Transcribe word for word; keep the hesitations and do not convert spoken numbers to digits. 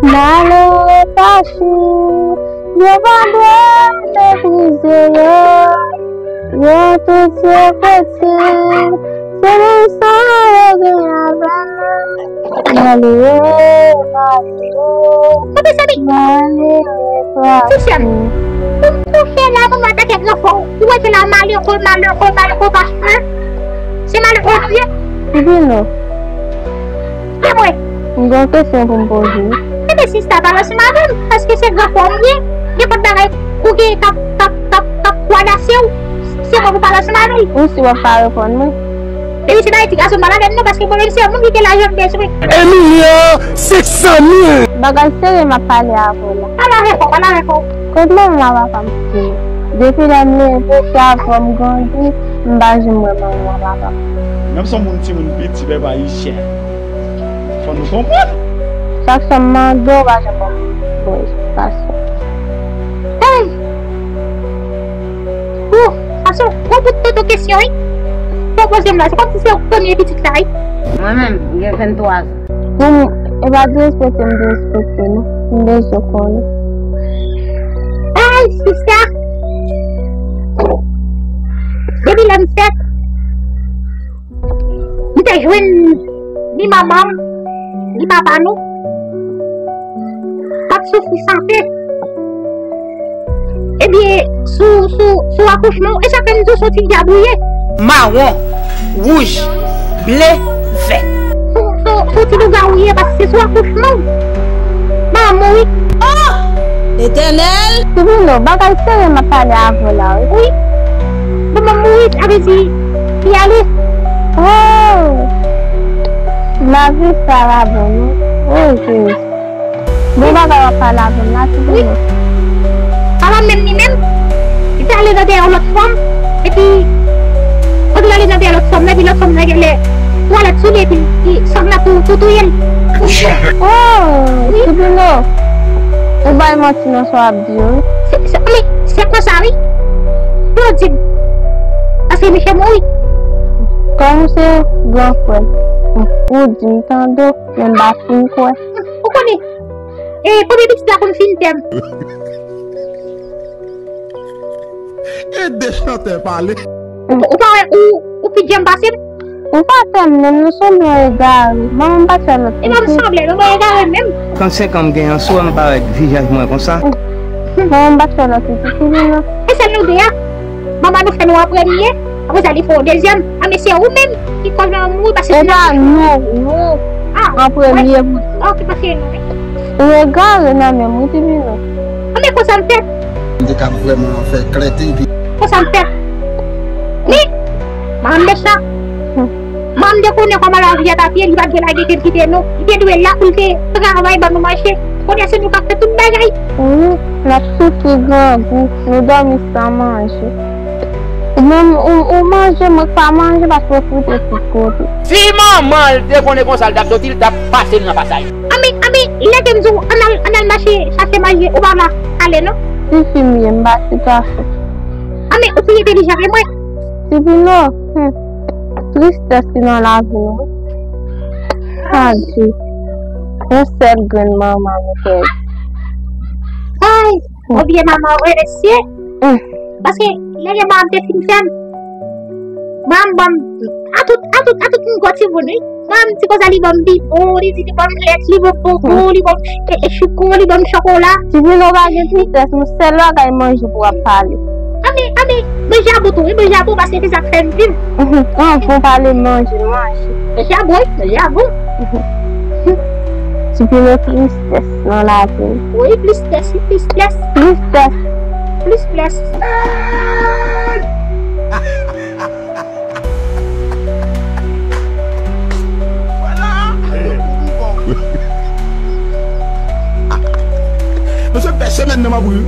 Malere pa chou, yo pa dwe meprize yo. Yo tout se kretyen, se menm san yo gen avè nou. Malere, malere, Kote se li? Malere pa chou. Pou m kouche la, pou m atake gran fò. Ou wè se la malere, malere, malere pa chou. Se malere, Bondye. Divino. Se mwen. M gen yon kesyon pou m poze w. Ebyen, sista, pale ansanm avè m, paske se gran fò m ye. Nenpòt bagay ou gen k ap, k ap, k ap, k ap kwadase w, se mwen pou pale ansanm avè l. Ou si w ap pa reponn mwen? Depi se nan edikasyon m pa lage m non, paske mwen menm se yon moun ki gen lajan m bezwen. Emilien, senk san mil. Bagay serye m ap pale avè w la. Pale avè fò, pale avè fò. Kot manman m ak papa m kite m? Depi lè m leve, se avè w m grandi, m pa janm wè manman m ak papa m. Menm si yon moun timoun piti, pèp ayisyen. Fò nou konprann. Chak fwa m mande w, ou pa janm ban m bon esplikasyon. Hey! Ou, sa se yon gwo bout toto kesyon, wi. Ou poze m la, se kòmsi se ou premye pitit la, wi. Mwen menm, m gen venntwa zan. Pou m, e pa derespekte m derespekte nou. M bezwen konnen. Ay, sista! Depi lè m fèt, m te jwenn ni manman m, ni papa nou t ap soufri sante. Ebyen, sou, sou, sou akouchman w, e sa fè m di w se yon ti dyab ou ye. Mawon, wouj, ble, vè. Sou, sou, sou ti lougawou w ye, paske se sou akouchman w manman w mouri. Oh! Letènèl! Divino, bagay serye m ap pale avè w la, wi. Wi. Manman m mouri, sa vle di, li ale. Oh! Lavi sa la bon, non? Oh, Jezi. Bon bagay w ap pale avè m la, Divino. Papa m menm li menm, li te ale nan dèyè yon lòt fanm, epi, kote l ale nan dèyè lòt fanm nan, epi lòt fanm nan genlè twalèt sou li, epi li, sanm nan tou, tou touye l. Oh, Divino, ou bay manti nan sa w ap di yo, wi. Se, se, men, se konsa, wi. Yo di m, paske misye mouri. Kòm ou se gran frè m, ou di m tande w, men m pa fin kwè. Ou konnen, e, premye pitit la konn fin tè m. E de chantè pale. Ou, ou pa wè, ou, ou pi djanm pase m? Ou pa tè m menm, nou sanble yon egare. Manman m pa t fè lòt pitit. E pa m sanble, nou pa egare menm. Trannsenk an m gen an, si w wè m parèt vizaj mwen konsa. Manman m pa t fè lòt pitit, Divino. E sèl nou de a. Manman nou fè nou an premye, apre sa li fè yon dezyèm. A, men se ou menm ki kòz manman m mouri, paske se nou. E pa nou, nou an premye. Ah, ok, paske nou. Ou egare nan menm, wi, Divino. A, men konsa m fèt. M te ka vrèman fè klète epi. Konsa m fèt. Wi. Manman m de sa. Manman m te konnen kòman lavi a t ap ye, li pa t gen lage ke l kite nou. Li te dwe la pou l te travay ban nou manje. Kounye a se nou k ap fè tout bagay. Wi, n ap soufri grangou, nou dòmi san manje. Ou menm, ou, ou manje, mwen k pa manje paske w fout tout kote. Si manman l te konnen konsa l t ap soti, l t ap pase l nan pasaj. Anben, anben, lè ke m di w, ann al, ann al mache chache manje, ou pa va ale non. Tifi m ye, m pa ti gason. Anben, ou pi entèlijan ke mwen. Divino, hmm, tristès ki nan lavi nou, wi. Sa di, yon sèl grenn manman nou pèdi. Ay, hmm. Oubyen manman w vre, mesye. Hmm. Paske, lè gen manman m te fin fè m, manman m ban m, a tout, a tout, a tout m gwo timoun, wi. Manman m ti konsa, li ban m bibwon, li di li ban m lèt, li ban m bonbon, li ban m, e, e, chouko, li ban m chokola. Divino, pa gen tristès, nou sèl bagay manje pou w ap pale. Anben, anben, manje a bon tou, wi, manje a bon, paske se sa k fè m viv. Mhm. An, pou w pale manje, manje. Manje a bon, wi, manje a bon. Mhm. Divino, tristès nan lavi. Wi, tristès, wi, tristès. Tristès. Tristès. Vwala! Mesye, fè semèn nan m ap ri.